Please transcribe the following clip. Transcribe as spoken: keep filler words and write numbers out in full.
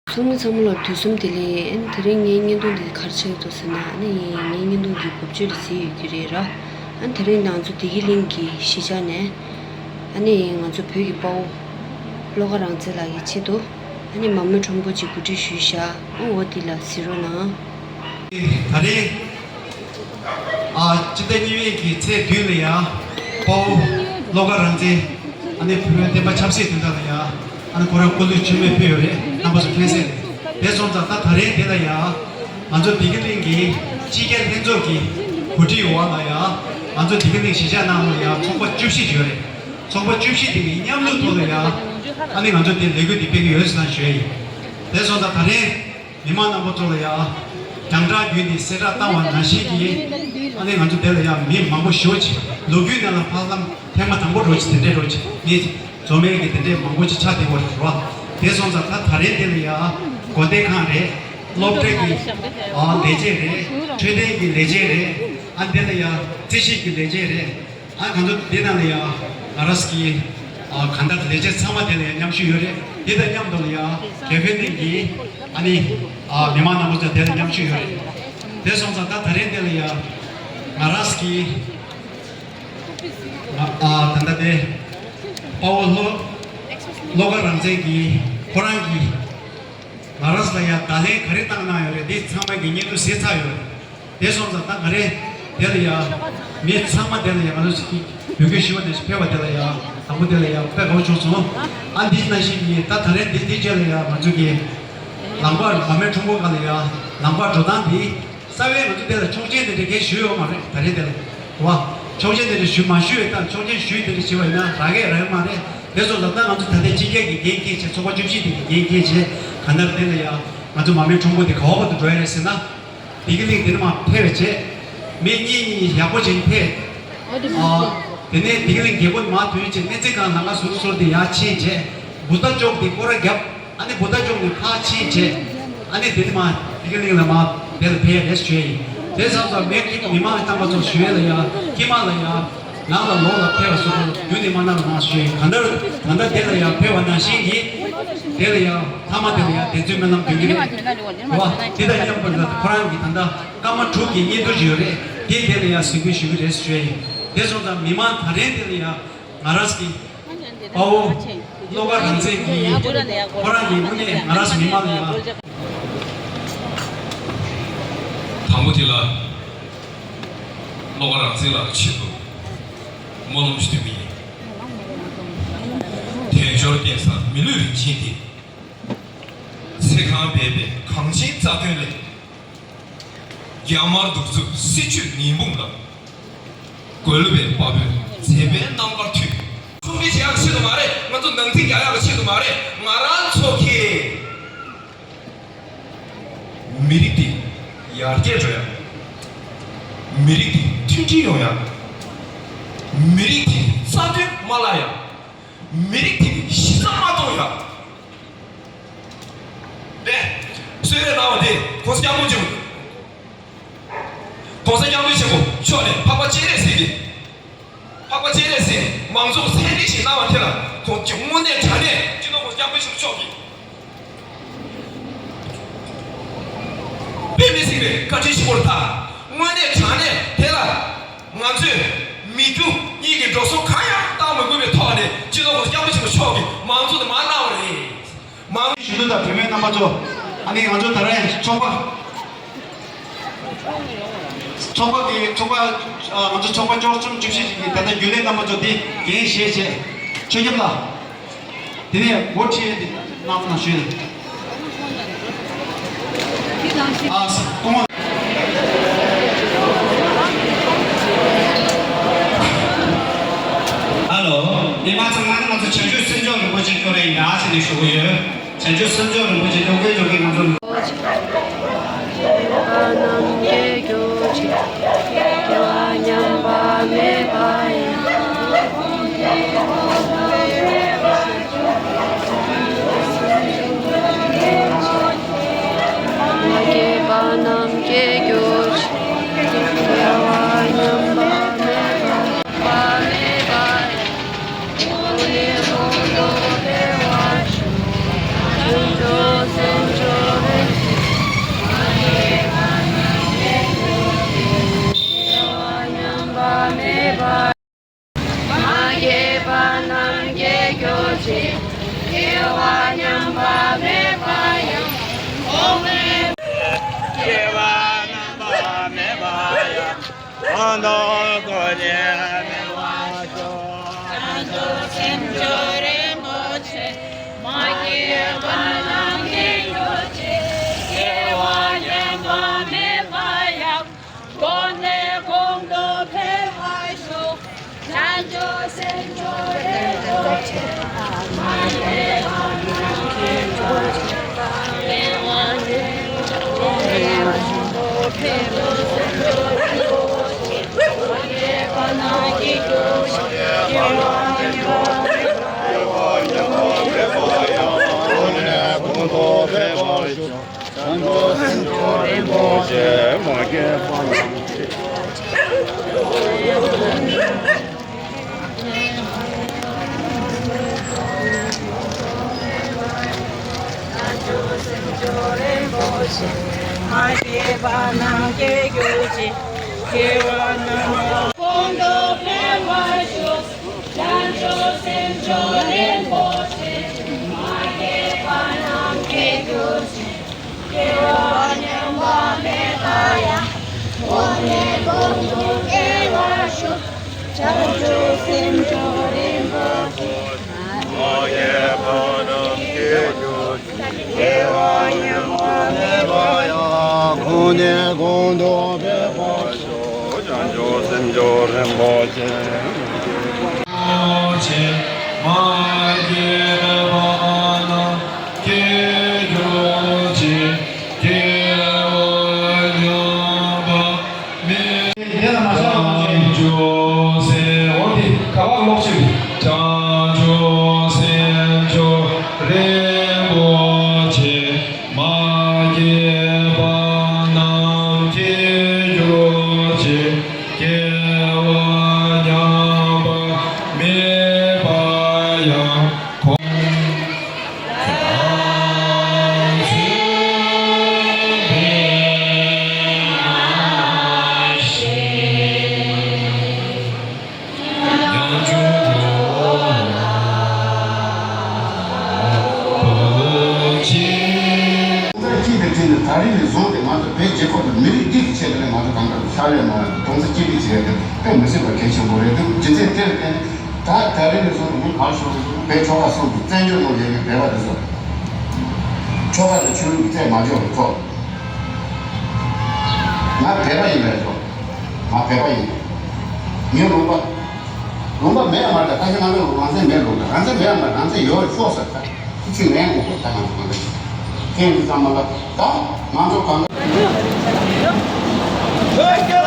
ཚང་མ་ཚང་མ་ལ་དུས་གསུམ་བདེ་ལེགས། ཨ་ནི་དེ་རིང་ངའི་བརྙན་ཐུང་འདི་ག་རེ་ཆགས་འདུག་ཟེར་ན། ཨ་ནི་ངའི་བརྙན་ཐུང་གི་འགོ་བརྗོད་ལ་གཟིགས་ཡོད་ཀྱི་རེད་ར། ཨ་ནི་དེ་རིང་ང་ཚོ་བདེ་སྐྱིད་གླིང་གི་གཞིས་ཆགས་ནས། ཨ་ནི་ང་ཚོ་བོད་ཀྱི་དཔའ་བོ་བློ་དགའ་རང་བཙན་ལགས་ཀྱི་ཆེད་དུ། ཨ་ནི་མ་རྨོས་ཁྲོམ་སྐོར་ཅིག་གོ་སྒྲིག་ཞུས་ཤག་ཨ་འོ་འདི་ལ་གཟིགས་རོགས་གནང་། ད་རེས། ཨ། སྤྱི་ཟླ་གཉིས་པའི་གི་ཚེས་བདུན་ལ་ཡ། དཔའ་བོ་བློ་དགའ་རང་བཙན། ཨ་ནི་བོད་པའི་བསྟན་པ་ཆབ་སྲིད་དོན་དག་ལ་ཡ། ཨ་ནི་ཁོ་རང་སྐུ་ལུས་མཆོད་མེ་ཕུལ་ཡོད་རེད། རྣམ་པ་ཚོ་མཁྱེན་གསལ་རེད། དེ་སོང་ཙང་ད་ད་རེས་དེ་ལ་ཡ། ང་ཚོ་བདེ་སྐྱིད་གླིང་གི་སྤྱི་ཁྱབ་ལྷན་ཚོགས་ཀྱི་གོ་སྒྲིག་འོག་ལ་ཡ། ང་ཚོ་བདེ་སྐྱིད་གླིང་གཞིས་ཆགས་ནང་ལ་ཡ་ཚོགས་པ་བཅུ་བཞི་ཡོད་རེད། ཚོགས་པ་བཅུ་བཞི་དེ་གི་མཉམ་ལུགས་ཐོག་ལ་ཡ། ཨ་ནི་ང་ཚོ་དེ་ལས་འགུལ་འདི་སྤེལ་གྱི་ཡོད་ཟེར་ན་ཞུ་ཡ་ཡིན། དེ་སོང་ཙང་ད་རེས། མི་མང་རྣམ་པ་ཚོ་ལ་ཡ། རྒྱང་བསྒྲགས་བརྒྱུད་ནས་གསལ་བསྒྲགས་བཏང་བ་ནང་བཞིན་གྱི། ཨ་ནི་ང་ཚོ་དེ་ལ་ཡ་མི་མང་པོ་ཞེ་པོ་ཅིག་ལོ་རྒྱུས་ནང་ལ་ཕར་ལམ་ཐེངས་མ་དང་པོ་འདྲ་ཅིག་དེ་འདྲས་འདྲ་ཅིག་ངས་འཛོམས་མེད་ཀྱི་དེ་འདྲས་མང་པོ་ཅིག་ཆགས་བསྡད་ཡོད་རེད་བ། དེ་སོང་ཙང་ད་ད་རེས་དེ་ལ་ཡ། དགོན་སྡེ་ཁང་རེད། སློབ་གྲྭ་གི་ཨ་ལས་བྱེད་རེད། འཕྲོད་བསྟེན་གྱི་ལས་བྱེད་རེད། ཨ་དེ་ལ་ཡ་རྩིས་ཞིབ་ཀྱི་ལས་བྱེད་རེད། ཨ་ང་ཚོ་འདི་ནང་ལ་ཡ། ང་རང་གི་ཨ་གང་ལྟར་ལས་བྱེད་ཚང་མ་དེ་ལ་ཡ་མཉམ་ཞུགས་ཡོད་རེད། དེ་དང་མཉམ་དུ་ལ་ཡ་དགེ་འཕེལ་གླིང་གི་ཨ་ནི་ཨ་མི་མང་རྣམ་པ་ཚོ་དེ་ལ་མཉམ་ཞུགས་ཡོད་རེད། དེ་སོང་ཙང་ད་ད་རེས་དེ་ལ་ཡ་ང་རང་གི་ཨ་ད་ལྟ་དེ་དཔའ་བོ་བློ་བློ་དགའ་རང་བཙན་གྱི་ཁོ་རང་གི་ང་རང་ལ་ཡ་བརྡ་ལན་ག་རེ་བཏང་གནང་ཡོད་རེད། འདི་ཚང་མ་གི་བརྙན་ཐུང་གཟིགས་ཚར་ཡོད་རེད། དེ་སོང་ཙང་ད་ང་རེ་དེ་ལ་ཡ། མི་ཚང་མ་དེ་ལ་ཡ་ང་ཚོ་ཞིག་གི་ཡོད་རྒུ་ཞུ་བ་དེ་ཞིག་ཕེབས་པ་དེ་ལ་ཡ། དང་པོ་དེ་ལ་ཡ་དཔེ་དགའ་བོ་བྱུང་སོང་། ཨ་འདི་ནང་བཞིན་གྱི་ད་ད་རེས་འདི་འདི་རྗེས་ལ་ཡ་ང་ཚོ་གི་ལམ་བར་མ་རྨོས་ཁྲོམ་སྐོར་སྒང་ལ་ཡ་ལམ་བར་འགྲོ་སྟངས་འདི་རྩ་བའི་ང་ཚོ་དེ་ལ་ཆོག་མཆན་དེ་འདྲ་གས་ཞུས་ཡོད་མ་རེད། ད་རེས་དེ་ལ་བ་ཆོག་མཆན་དེ་འདྲ་ཞུས་མ་ཞུས་ཡོད་ད་ཆོག་མཆན་ཞུས་དེ་འདྲ་བྱས་པ་ཡིན་ན་རག་གས་རག་གི་མ་རེད། དེ་སོང་ཙང་ད་ང་ཚོ་ད་ལྟའི་སྤྱི་ཁྱབ་ཀྱི་འགན་འཁྱེར་བྱས་ཚོགས་པ་བཅུ་བཞི་དེ་གི་འགན་འཁྱེར་བྱས་གང་ལྟར་དེ་ལ་ཡ་ང་ཚོ་མ་རྨོས་ཁྲོམ་སྐོར་དེ་ག་བ་བར་དུ་འགྲོ་ཡ་རེད་ཟེར་ན། བདེ་སྐྱིད་གླིང་དེ་ནས་མར་ཕེབས་པའི་རྗེས། མི་གཉིས་གཉིས་ཡག་པོ་ཅིག་ཕེབས། ཨ། དེ་ནས་བདེ་སྐྱིད་གླིང་རྒྱལ་སྒོ་མར་ཐོན་རྗེས་སྨན་རྩིས་ཁང་ལམ་ཁ་ཟུར་ཟུར་དེ་ཡར་ཕྱིན་རྗེས། བུ་ད་ཅོག་དེ་སྐོར་ར་བརྒྱབ། ཨ་ནི་བུ་ད་ཅོག་ནས་ཕར་ཕྱིན་རྗེས། ཨ་ནི་དེ་ནས་མར་བདེ་སྐྱིད་གླིང་ལ་མར་དེ་ལ་ཕེབས་རེད་ཞུ་ཡ་ཡིན། དེ་ཙམ་ཙམ་མི་མི་མང་རྣམ་པ་ཚོ་ཞུ་ཡ་ལ་ཡ་ཁྱི་མ་ལ་ཡ། ནང་ལ་ལོག་ལ་ཕེབས་པ་སོགས་རྒྱུན་ནས་མ་གནང་རོགས་གནང་ཞུ་ཡ་ཡིན། གང་ལྟར་ད་ལྟ་དེ་ལ་ཡ་ཕེབས་པ་ནང་བཞིན་གྱིས། དེ་ལ་ཡ་མཐའ་མ་དེ་ལ་ཡ་བདེན་ཚིག་སྨོན་ལམ་འདོན་གྱི་རེད། རེད་བ། དེ་དང་མཉམ་པར་ལ་ཁོ་རང་གི་ད་ལྟ་སྐར་མ་དྲུག་གི་བརྙན་ཐུང་ཞིག་ཡོད་རེད། དེ་དེ་ལ་ཡ་གཟིགས་འབུལ་ཞུ་གི་རེད་ཞུ་ཡ་ཡིན། དེ་སོང་ཙང་མི་མང་ད་རེས་དེ་ལ་ཡ་ང་རང་གི་དཔའ་བོ་བློ་དགའ་རང་བཙན་གྱི་ཁོ་རང་གི་དངོས་གནས་ང་རང་ཚོ་མི་མང་ལ་ཡ། དང་པོ་དེ་ལ་བློ་དགའ་རང་བཙན་ལགས་ཀྱི་ཆེད་དུ་སྨོན་ལམ་ཞིག་འདོན་གྱི་ཡིན། དལ་འབྱོར་བསྟན་ས་མི་ལུས་རིན་ཆེན་འདི། ཚེ་གང་འབད་པའི་གངས་ཅན་རྩ་དོན་སླད། རྒྱ་དམར་གདུག་རྩུབ་སྲིད་བྱུས་ངན་འབུམ་ལ། རྒོལ་བའི་དཔའ་བོས་མཛད་པའི་རྣམ་དཀར་མཐུས། ཚོགས་འདུ་བྱེད་ཡག་གི་ཆེད་དུ་མ་རེད། ང་ཚོ་ནང་འཛིང་རྒྱག་ཡག་གི་ཆེད་དུ་མ་རེད། ང་རང་ཚོ་གིས་མི་རིགས་འདི་ཡར་རྒྱས་འགྲོ་ཡག་མི་རིགས་འདི་མཐུན་སྒྲིལ་ཡོང་ཡག་མི་རིགས་འདི་རྩ་དོན་མ་བརླག་ཡག་མི་རིགས་འདི་གཞི་རྩ་མ་གཏོང་ཡག་པས། གསོལ་རས་གནང་བ་དེ་༸གོང་ས་༸སྐྱབས་མགོན་ཆེན་པོ། ༸གོང་ས་༸སྐྱབས་མགོན་ཆེན་པོ་མཆོག་ནས་འཕགས་པ་སྤྱན་རས་གཟིགས་ཀྱི། འཕགས་པ་སྤྱན་རས་གཟིགས་མང་གཙོ་གི་མཚན་འདི་ཞིག་གནང་བ་དེ་ལ་ཁོང་གིས་དངོས་གནས་དྲང་གནས་སྤྱི་ནོར་༸གོང་ས་༸སྐྱབས་མགོན་ཆེན་པོ་མཆོག་གིས་དཔེ་མི་སྲིད་པའི་བཀའ་དྲིན་ཆེན་པོ་རེད་ད། དངོས་གནས་དྲང་གནས་དེ་ལ་ང་ཚོས་མི་རྒྱུ་གཉིས་ཀྱི་འགྲོ་སོང་གང་ཡང་བཏང་མ་དགོས་པའི་ཐོག་ནས་སྤྱི་ནོར་༸གོང་ས་༸སྐྱབས་མགོན་ཆེན་པོ་མཆོག་གིས་མང་གཙོ་དེ་མར་གནང་བ་རེད། མང་ཞུ་དུ་དང་བུད་མེད་རྣམ་པ་ཚོ། ཨ་ནི་ང་ཚོ་ད་རེས་ཚོགས་པ། ཚོགས་པ་གི་ཚོགས་པ། ཨ། ང་ཚོ་ཚོགས་པ་བཅུ་གསུམ་བཅུ་བཞི་ཞིག་གིས་ད་ལྟ་རྒྱུན་ལས་རྣམ་པ་ཚོ་འདི་འགན་བཞེས་བྱས། ཆོས་སྐྱབས་ལགས། དེ་ནས་འགོ་ཁྲིད་འདི་གནང་གནང་ཞུས། ཨ། སྐུ་ངོ། ཨ་ལོ། མི་མང་ཚང་མ་ང་ཚོ་བྱང་ཆུབ་སེམས་མཆོག་རིན་པོ་ཆེ་སྐྱོར་རེ་ཡིན་ད་ཟེར་ནས་ཞུ་གི་ཡོད། བྱང་ཆུབ་སེམས་མཆོག་རིན་པོ་ཆེ་སྐྱོར་གི་འཇུག་གི་ང་ཚོ། རྣམས་སྐྱེ་འགྱུར་ཅིག་སྐྱེ་བ་ཉམས་པ་མེད་པ་ཡིན། མ་སྐྱེས་པ་རྣམས་སྐྱེ་འགྱུར་ཅིག་སྐྱེ་བ་ཉམས་པ་མེད་པ་ཡིན། པ་མེད་པ་ཡིན། ཀུན་རྫོབ་སེམས་མཆོག་དང་གོ་ནས་མེད་པར་ཤོག་བྱང་ཆུབ་སེམས་མཆོག་རིན་པོ་ཆེ། མ་སྐྱེས་པ་རྣམས་སྐྱེ་གྱུར་ཅིག་སྐྱེས་པ་ཉམས་པ་མེད་པ་ཡང་། གོང་ནས་གོང་དུ་འཕེལ་བར་ཤོག་བྱང་ཆུབ་སེམས་མཆོག་རིན་པོ་ཆེ། མ་སྐྱེས་པ་རྣམས་སྐྱེ་གྱུར་ཅིག་སྐྱེས་པ་ཉམས་པ་མེད་པ་ཡང་། མ་སྐྱེས་པ་རྣམས་སྐྱེ་གྱུར་ཅིག་སྐྱེས་པ་རྣམས་གོང་དུ་འཕེལ་བར་ཤོག་བྱང་ཆུབ་སེམས་མཆོག་རིན་པོ་ཆེ། མ་སྐྱེས་པ་རྣམས་སྐྱེ་གྱུར་ཅིག་སྐྱེས་པ་ཉམས་པ་མེད་པ་ཡང་། གོང་ནས་གོང་དུ་འཕེལ་བར་ཤོག་བྱང་ཆུབ་སེམས་མཆོག་རིན་པོ་ཆེ། མ་སྐྱེས་པ་རྣམས་སྐྱེ་གྱུར་ཅིག་སྐྱེས་པ་ཉམས་པ་མེད་པ་ཡང་། གོང་ནས་གོང་དུ་འཕེལ་བར་ཤོག་བྱང་ཆུབ་སེམས་མཆོག་རིན་པོ་ཆེ། མ་སྐྱེས་པ་རྣམས་སྐྱེ་གྱུར་ཅིག་སྐྱེས་པ་ཉམས་པ་མེད། དེ་ལ་མ་བཞག་པ་ཅིག་བྱང་ཆུབ་སེམས། འོ་དེ་ག་པར་ཀློག་ཅིག་བྱང་ཆུབ་སེམས་མཆོག་རིན་པོ་ཆེ། མ་སྐྱེས་པ་རྣམས་སྐྱེ་གྱུར་ཅིག་སྐྱེས་པ་ཉམས་པ་མེད་པ་ཡང་། གདོང་གསལ་སྐྱིད་དེ་བྲིས་ནས་ད་རིང་ནས་བཟུང་སྟེ་ང་ཚོ་བོད་རྒྱལ་ཁབ་དང་མི་རིགས་འདི་གི་ཆེད་དུ་ནས་ང་ཚོ་གང་ལྟར་ཤར་ཡོད་མ་རེད། གདོང་གསལ་སྐྱིད་དེ་བྱས་ཏེ་དཔེ་མི་སྲིད་པ་གལ་ཆེན་པོ་རེད་འདུག་རྒྱུ་མཚན་དེར་བརྟེན་ད་ད་རིང་ནས་བཟུང་སྟེ་མི་ཕར་ཞོག་ནས་བཟུང་བོད་ཆོལ་ཁ་གསུམ་གྱི་བཙན་བྱོལ་ནང་ཡོད་པའི་བོད་པ་དེ་ཚོ་ཆོལ་ཁ་དང་ཆོས་ལུགས་ཀྱི་རྩད་མ་འཇོག་པའི་ཐོག་ང་བོད་པ་ཡིན་པའི་ཐོག་ང་བོད་པ་ཡིན། ངའི་ལུང་པ། ལུང་པ་མེད་མ་རེད། ཁ་ཤས་ང་ཚོ་རང་བཙན་མེད་ལུང་པ་རང་བཙན་མེད་མ་རེད། རང་བཙན་ཡོད་ཤོག་ཟེར་ད། ཁྱི་ཚིག་ལན་དགོས་པ་ད་ང་ཚོ་གང་འདྲ་ཞིག་ཁྱེད་འདི་ཚང་མ་ལ་ད་ང་ཚོ་གང་འདྲ།